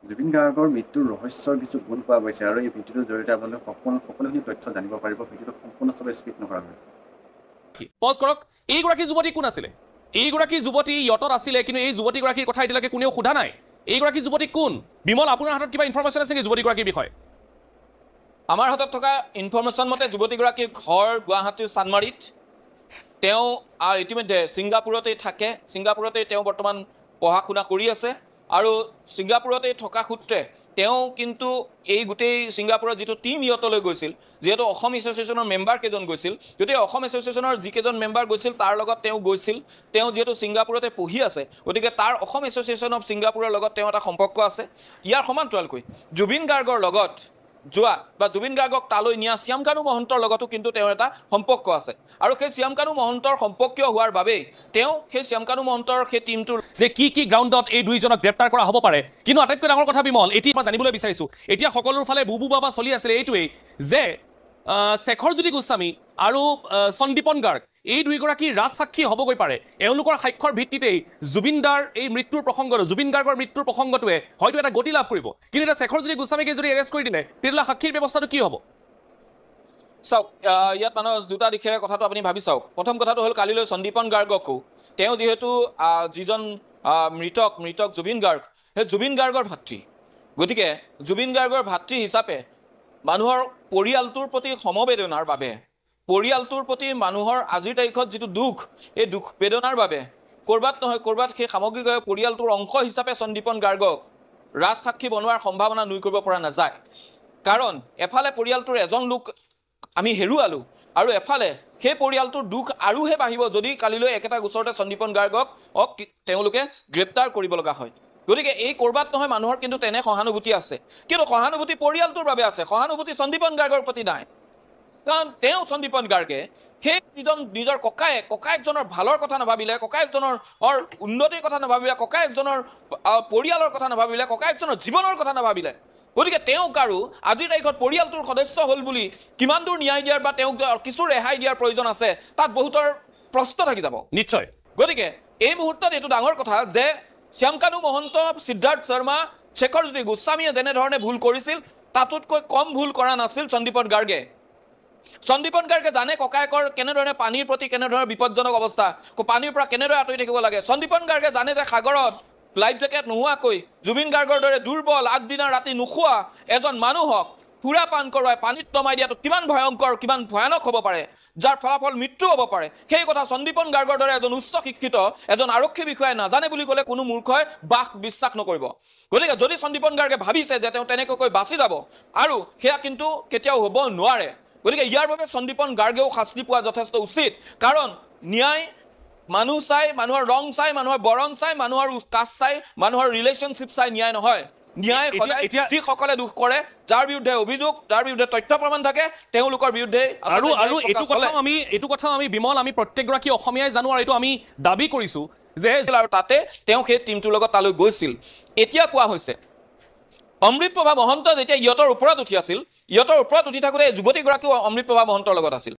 জুবিন গাৰ্গৰ মৃত্যুৰ ৰহস্যৰ কিছু গুণ পোৱা গৈছে আৰু এই ভিডিঅ'টোৰ জৰিয়তে আপোনালোকে সকলোখিনি তথ্য জানিব পাৰিব। ভিডিঅ'টো সম্পূৰ্ণ চবে স্কিপ নকৰাকৈ। পজ কৰক। এইগৰাকী যুৱতী কোন আছিলে? এইগৰাকী যুৱতী য়টত আছিলে, কিন্তু এই যুৱতীগৰাকীৰ কথা এতিয়ালৈকে কোনেও সোধা নাই। এইগৰাকী যুৱতী কোন? বিমল, আপোনাৰ হাতত কিবা ইনফৰমেশ্যন আছে নেকি যুৱতীগৰাকীৰ বিষয়ে? আমাৰ হাতত থকা ইনফৰমেশ্যন মতে যুৱতীগৰাকীৰ ঘৰ গুৱাহাটীৰ চানমাৰীত। তেওঁ ইতিমধ্যে ছিংগাপুৰতেই থাকে। ছিংগাপুৰতেই তেওঁ বৰ্তমান পঢ়া শুনা কৰি আছে আৰু ছিংগাপুৰতেই থকা সূত্ৰে তেওঁ কিন্তু এই গোটেই ছিংগাপুৰৰ যিটো টীম ইয়টলৈ গৈছিল, যিহেতু অসম এছ'চিয়েশ্যনৰ মেম্বাৰ কেইজন গৈছিল, গতিকে অসম এছ'চিয়েশ্যনৰ যিকেইজন মেম্বাৰ গৈছিল তাৰ লগত তেওঁ গৈছিল। তেওঁ যিহেতু ছিংগাপুৰতে পঢ়ি আছে, গতিকে তাৰ অসম এছ'চিয়েশ্যন অফ ছিংগাপুৰৰ লগত তেওঁ এটা সম্পৰ্ক আছে। ইয়াৰ সমান্তৰালকৈ জুবিন গাৰ্গৰ লগত যোৱা বা জুবিন গাৰ্গক তালৈ নিয়া শ্যামকানু মহন্তৰ লগতো কিন্তু তেওঁৰ এটা সম্পৰ্ক আছে আৰু সেই শ্যামকানু মহন্তৰ সম্পৰ্কীয় হোৱাৰ বাবেই তেওঁ সেই শ্যামকানু মহন্তৰ সেই টীমটোৰ যে কি কি গ্ৰাউণ্ডত এই দুইজনক গ্ৰেপ্তাৰ কৰা হ'ব পাৰে। কিন্তু আটাইতকৈ ডাঙৰ কথা বিমল, এতিয়া মই জানিবলৈ বিচাৰিছোঁ, এতিয়া সকলোৰ ফালে বুবু বাবা চলি আছিলে এইটোৱেই যে শেখৰজ্যোতি গোস্বামী আৰু সন্দীপন গাৰ্গ এই দুইগৰাকী ৰাজসাক্ষী হ'বগৈ পাৰে। এওঁলোকৰ সাক্ষ্যৰ ভিত্তিতেই জুবিনদাৰ এই মৃত্যুৰ প্ৰসংগটো, জুবিন গাৰ্গৰ মৃত্যুৰ প্ৰসংগটোৱে হয়তো এটা গতি লাভ কৰিব। কিন্তু এতিয়া শেখৰজ্যোতি গোস্বামীকে যদি এৰেষ্ট কৰি দিলে, তেতিয়াহ'লে সাক্ষীৰ ব্যৱস্থাটো কি হ'ব? চাওক, ইয়াত মানুহ দুটা দিশেৰে কথাটো আপুনি ভাবি চাওক। প্ৰথম কথাটো হ'ল কালিলৈ সন্দীপন গাৰ্গকো, তেওঁ যিহেতু যিজন মৃতক জুবিন গাৰ্গ, সেই জুবিন গাৰ্গৰ ভাতৃ, গতিকে জুবিন গাৰ্গৰ ভাতৃ হিচাপে মানুহৰ পৰিয়ালটোৰ প্ৰতি সমবেদনাৰ বাবে, পৰিয়ালটোৰ প্ৰতি মানুহৰ আজিৰ তাৰিখত যিটো দুখ, এই দুখ বেদনাৰ বাবে ক'ৰবাত নহয় ক'ৰবাত সেই সামগ্ৰিকভাৱে পৰিয়ালটোৰ অংশ হিচাপে সন্দীপন গাৰ্গক ৰাজসাক্ষী বনোৱাৰ সম্ভাৱনা নুই কৰিব পৰা নাযায়। কাৰণ এফালে পৰিয়ালটোৰ এজন লোক আমি হেৰুৱালোঁ আৰু এফালে সেই পৰিয়ালটোৰ দুখ আৰুহে বাঢ়িব যদি কালিলৈ একেটা গোচৰতে সন্দীপন গাৰ্গক তেওঁলোকে গ্ৰেপ্তাৰ কৰিব লগা হয়। গতিকে এই ক'ৰবাত নহয় মানুহৰ কিন্তু তেনে সহানুভূতি আছে, কিন্তু সহানুভূতি পৰিয়ালটোৰ বাবে আছে, সহানুভূতি সন্দীপন গাৰ্গৰ প্ৰতি নাই। কাৰণ তেওঁ সন্দীপন গাৰ্গে সেই যিজন নিজৰ ককায়েকজনৰ ভালৰ কথা নাভাবিলে, ককায়েকজনৰ উন্নতিৰ কথা নাভাবিলে, ককায়েকজনৰ পৰিয়ালৰ কথা নাভাবিলে, ককায়েকজনৰ জীৱনৰ কথা নাভাবিলে, গতিকে তেওঁক আৰু আজিৰ তাৰিখত পৰিয়ালটোৰ সদস্য হ'ল বুলি কিমান দূৰ ন্যায় দিয়াৰ বা তেওঁক কিছু ৰেহাই দিয়াৰ প্ৰয়োজন আছে, তাত বহুতৰ প্ৰশ্ন থাকি যাব নিশ্চয়। গতিকে এই মুহূৰ্তত এইটো ডাঙৰ কথা যে শ্যামকানু মহন্ত, সিদ্ধাৰ্থ শৰ্মা, শেখৰজ্যোতি গোস্বামীয়ে যেনেধৰণে ভুল কৰিছিল তাতোতকৈ কম ভুল কৰা নাছিল সন্দীপন গাৰ্গে। সন্দীপন গাৰ্গে জানে ককায়েকৰ কেনেধৰণে পানীৰ প্ৰতি কেনেধৰণৰ বিপদজনক অৱস্থা, পানীৰ পৰা কেনেদৰে আঁতৰি থাকিব লাগে। সন্দীপন গাৰ্গে জানে যে সাগৰত লাইফ জেকেট নোহোৱাকৈ জুবিন গাৰ্গৰ দৰে দুৰ্বল, আগদিনা ৰাতি নোখোৱা এজন মানুহক সুৰা পান কৰোৱাই পানীত নমাই দিয়াটো কিমান ভয়ংকৰ, কিমান ভয়ানক হ'ব পাৰে, যাৰ ফলাফল মৃত্যু হ'ব পাৰে। সেই কথা সন্দীপন গাৰ্গৰ দৰে এজন উচ্চ শিক্ষিত এজন আৰক্ষী বিষয়াই নাজানে বুলি ক'লে কোনো মূৰ্খই বাস বিশ্বাস নকৰিব। গতিকে যদি সন্দীপন গাৰ্গে ভাবিছে যে তেওঁ তেনেকৈ বাচি যাব, আৰু সেয়া কিন্তু কেতিয়াও হ'ব নোৱাৰে। গতিকে ইয়াৰ বাবে সন্দীপন গাৰ্গেও শাস্তি পোৱা যথেষ্ট উচিত। কাৰণ ন্যায় মানুহ চাই, মানুহৰ ৰং চাই, মানুহৰ বৰণ চাই, মানুহৰ কাষ্ট চাই, মানুহৰ ৰিলেশ্যনশ্বিপ চাই ন্যায় নহয়। ন্যায় সদায় যিসকলে দোষ কৰে, যাৰ বিৰুদ্ধে অভিযোগ, যাৰ বিৰুদ্ধে তথ্য প্ৰমাণ থাকে, তেওঁলোকৰ বিৰুদ্ধে। আৰু আৰু এইটো কথাও আমি বিমল, আমি প্ৰত্যেকগৰাকী অসমীয়াই জানো আৰু এইটো আমি দাবী কৰিছোঁ যে আৰু তাতে তেওঁ সেই টীমটোৰ লগত তালৈ গৈছিল। এতিয়া কোৱা হৈছে অমৃত প্ৰভা মহন্ত যেতিয়া ইয়টৰ ওপৰত উঠি আছিল, ইয়টৰ ওপৰত উঠি থাকোঁতে যুৱতীগৰাকীও অমৃত প্ৰভা মহন্তৰ লগত আছিল।